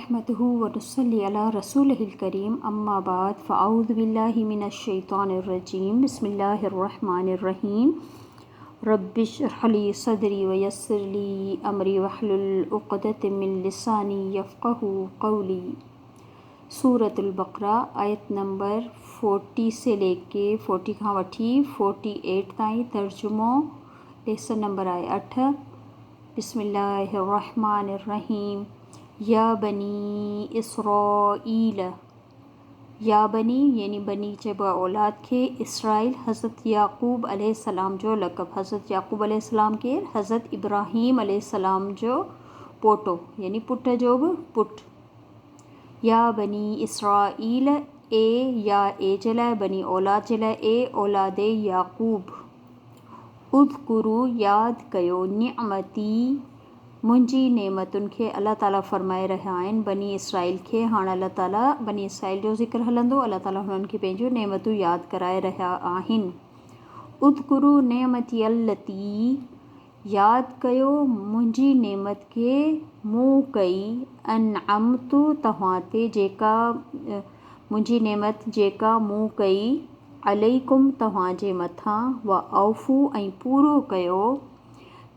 نحمده ونصلي علي رسوله الڪريم اما بعد فاعوذ بالله من الشيطان الرجيم بسم الله الرحمن الرحيم رب اشرح لي صدري ويسر لي امري واحلل عقدة من لساني يفقهوا قولي سورة البقره آيت نمبر 40 سي ليڪي 40 کان وٺي 48 تائين ترجمو ليسن نمبر آهي 8. بسم الله الرحمٰن الرحيم يا بني اسرائيل يا بني يعني بني چئبو آهي اولاد کي اسرائيل حضرت يعقوب عليه السلام جو لقب حضرت يعقوب عليه السلام ڪير حضرت ابراهيم عليه السلام جو پوٽو يعني پٽ جو به پٽ يا بني اسرائيل اي يا اي جي لاء بني اولاد جي لاء اي اولاد يعقوب اذڪروا ياد ڪيو نعمتي منهنجي نعمتن کي الله تعالي فرمائي رهيا آهن بني اسرائيل کي هاڻ الله تعالي بني اسرائيل جو ذڪر هلندو الله تعالي هنن کي پنهنجون نعمتون ياد ڪرائي رهيا آهن اذڪروا نعمتي التي ياد ڪيو منهنجي نعمت کي مون ڪئي انعمت توهان تي جيڪا منهنجي نعمت جيڪا مون ڪئي عليڪم توهان جي مٿان واوفو ۽ پورو ڪيو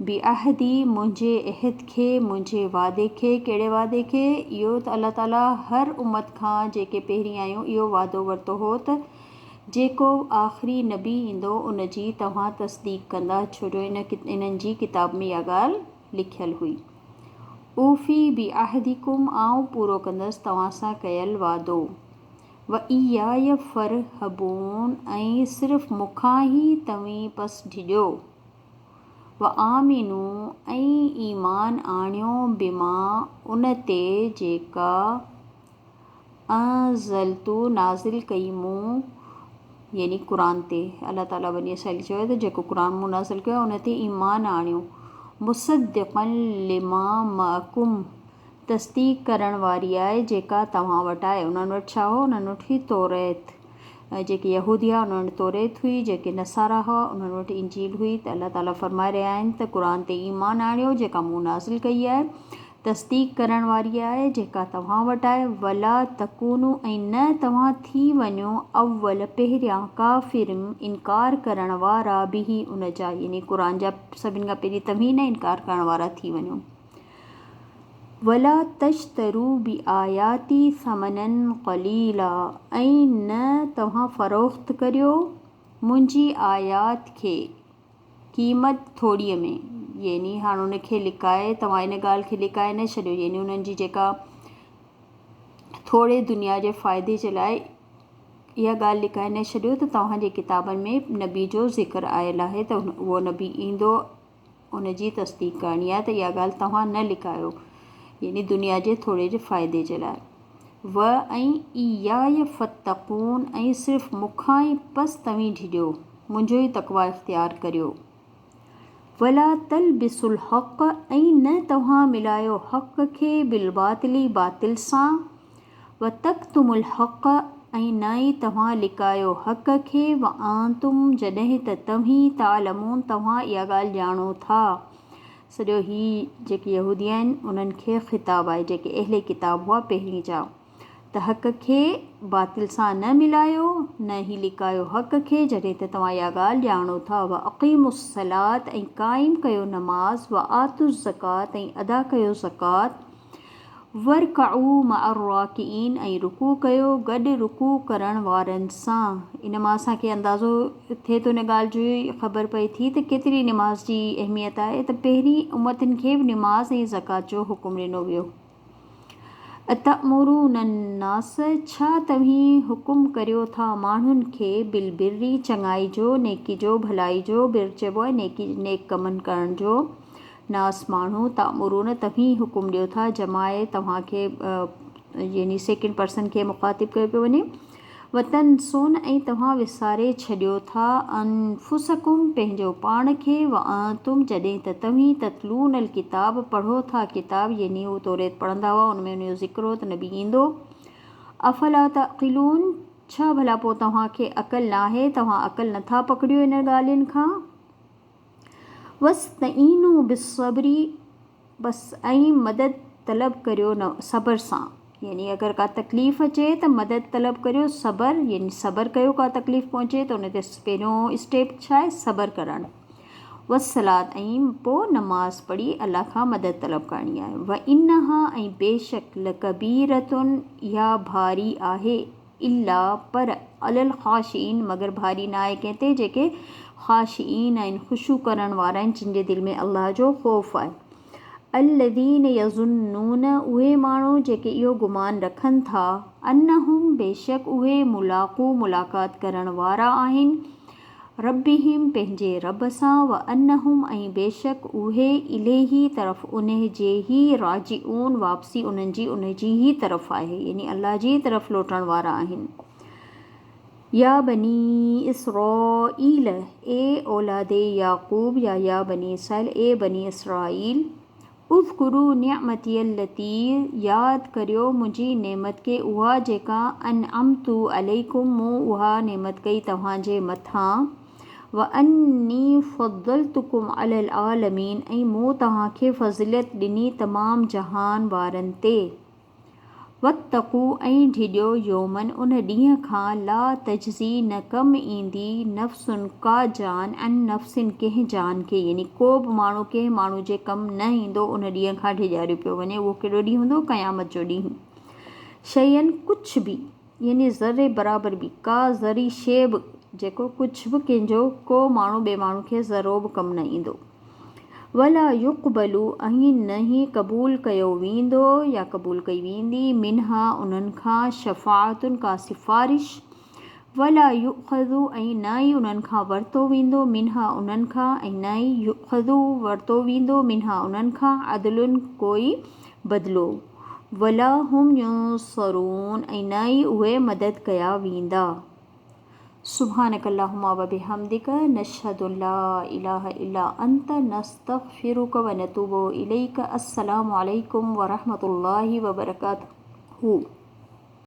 بعهدي منهنجي عهد کي منهنجي وعدي کي ڪهڙي وعدي کي اهو ته الله تعالي هر امت کان جيڪي پهرين آيون اهو وعدو ورتو هو ته جيڪو آخري نبي ايندو ان جي توهان تصديق ڪندا ڇو جو ان انهن جي ڪتاب ۾ اها ڳالهه لکيل هئي اوفي بعهدڪم آئون پورو ڪندس توهان سان ڪيل وعدو. واياي فرهبون ۽ صرف مون کان ئي توهين پس ڊڄو. وآمنو ۽ ايمان آڻيو بما ان تي جيڪا انزلت نازل ڪئي مون يعني قرآن تي الله تعالي بني اسرائيل چيو ته جيڪو قرآن مون نازل ڪيو آهي ان تي ايمان آڻيو مصدقا لما معڪم تصديق ڪرڻ واري آهي جيڪا توهان وٽ آهي. انهن وٽ ڇا هو؟ انهن وٽ هئي توريت. ۽ جيڪي يهودي هئا انهن وٽ توريت هئي، جيڪي نصارا هئا انهن وٽ انجيل هئي ته الله تعاليٰ فرمائي رهيا آهن ته قرآن تي ايمان آڻيو جيڪا مون نازل ڪئي آهي، تصديق ڪرڻ واري آهي جيڪا توهان وٽ آهي، ولا تڪونوا ۽ نه توهان ٿي وڃو اول پهريان ڪافر انڪار ڪرڻ وارا به ان جا يعني قرآن جا سڀن کان پهرين توهين نه انڪار ڪرڻ وارا ٿي وڃو. ولا تشتروا بآياتي ثمنا قليلا ۽ نه توهان فروخت ڪريو منهنجي آيات کي قيمت ٿوريء ۾ يعني هاڻ ان کي لڪائي توهان ان ڳالهه کي لڪائي نه ڇڏيو يعني انهن جي جيڪا ٿوري دنيا جي فائدي جي لاء اها ڳالهه لڪائي نه ڇڏيو ته توهان جي ڪتابن ۾ نبي جو ذڪر آيل آهي ته اهو نبي ايندو ان جي تصديق ڪرڻي آهي ته اها ڳالهه توهان نه لڪايو يعني دنيا جي ٿوري جي فائدي جي لاء. و ۽ اياي فاتقون ۽ صرف مون کان ئي پس توهين ڊڄو، منهنجو ئي تقويٰ اختيار ڪريو. ولا تلبسوا الحق ۽ نه توهان ملايو حق کي بالباطل باطل سان، وتڪتموا الحق ۽ نه ئي توهان لڪايو حق کي وانتم جڏهن ته توهين تعلمون توهان اها ڳالهه ڄاڻو ٿا. سڄو هي جيڪي يهودي آهن انهن کي خطاب آهي جيڪي اهل ڪتاب هئا پهرين جا ته حق کي باطل سان نه ملايو نه ئي لڪايو حق کي جڏهن ته توهان اها ڳالهه ڄاڻو ٿا واقيموا الصلوة ۽ قائم ڪيو نماز وآتوا الزڪوة ۽ ادا ڪيو زڪوات وارڪعوا مع الراڪعين ۽ رڪوع ڪيو گڏ رڪوع ڪرڻ وارن سان. ان مان اسان کي اندازو ٿئي ٿو ان ڳالهه جي خبر پئي ٿي ته ڪيتري نماز جي اهميت آهي ته پهرين امتن کي به نماز ۽ زڪوات جو حڪم ڏنو ويو. اتأمرون الناس ڇا توهين حڪم ڪريو ٿا ماڻهن کي بالبر چڱائي جو، نيڪي جو، ڀلائي جو، بر چئبو آهي نيڪي نيڪ ڪمن ڪرڻ جو، ناس ماڻهو، تامرون توهين حڪم ڏيو ٿا، جمع توهان کي يعني سيڪنڊ پرسن کي مخاطب ڪيو پيو وڃي، وتنسون ۽ توهان وساري ڇڏيو ٿا، انفسڪم پنهنجو پاڻ کي، وانتم جڏهن ته توهين، تتلون الڪتاب پڙهو ٿا ڪتاب يعني هو توريت پڙهندا هئا ان ۾ ان جو ذڪر هو ته نبي ايندو، افلا تعقلون ڇا ڀلا پوء توهان کي عقل ناهي توهان عقل نٿا پڪڙيو انهن ڳالهين کان. واستعينوا بالصبر بس ۽ مدد طلب ڪريو صبر سان. يعني اگر ڪا تڪليف اچي ته مدد طلب ڪريو صبر يعني صبر ڪيو ڪا تڪليف پهچي ته ان تي پهريون اسٽيپ ڇا آهي صبر ڪرڻ والصلاة ۽ پوء نماز پڙهي الله کان مدد طلب ڪرڻي آهي وانها ۽ بيشڪ لڪبيرة اها ڀاري آهي الا پر علي الخاشعين مگر ڀاري نه آهي ڪنهن تي جيڪي خاشعين آهن خشوع ڪرڻ وارا آهن جن جي دل ۾ الله جو خوف آهي الذين يظنون اهي ماڻهو جيڪي اهو گمان رکن ٿا انهم بيشڪ اهي ملاقو ملاقات ڪرڻ وارا آهن ربهم پنهنجي رب سان وانهم ۽ بيشڪ اهي اليه طرف انهي جي ئي راجعون واپسي انهن جي انهي جي ئي طرف آهي يعني الله جي ئي طرف لوٽڻ وارا آهن. يا بني اسرائيل، اي اولاد يعقوب يا يا بني اسرائيل، اي بني اسرائيل، اذڪروا نعمتي التي، ياد ڪريو منهنجي نعمت کي اها جيڪا انعمت عليڪم مون اها نعمت ڪئي توهان جي مٿان، واني فضلتڪم علي العالمين ۽ مون توهان کي فضيلت ڏني تمام جهان وارن تي. واتقوا ۽ ڊڄو يوما ان ڏينهن کان لا تجزي نه ڪم ايندي نفس ڪا جان عن نفس ڪنهن جان کي يعني ڪو به ماڻهو ڪنهن ماڻهو جي ڪم نه ايندو ان ڏينهن کان ڊيڄاريو پيو وڃي اهو ڪهڙو ڏينهن هوندو قيامت جو ڏينهن شيئا ڪجهه به يعني ذري برابر به ڪا ذري شيء به جيڪو ڪجهه به ڪنهن جو ڪو ماڻهو ٻئي ماڻهو کي ذرو به ڪم نه ايندو. ولا يقبل ۽ نه ئي قبول ڪيو ويندو يا قبول ڪئي ويندي منها انهن کان شفاعت ڪا سفارش ولا يؤخذ ۽ نه ئي انهن کان ورتو ويندو منها انهن کان ۽ نه ئي يؤخذ ورتو ويندو منها انهن کان عدل ڪوئي بدلو. ولا هم ينصرون ۽ نه ئي اهي مدد ڪيا ويندا. سبحانک اللهم وبحمدک نشهد ان لا اله الا انت نستغفرک ونتوب اليک السلام عليڪم ورحمة الله وبرڪاته.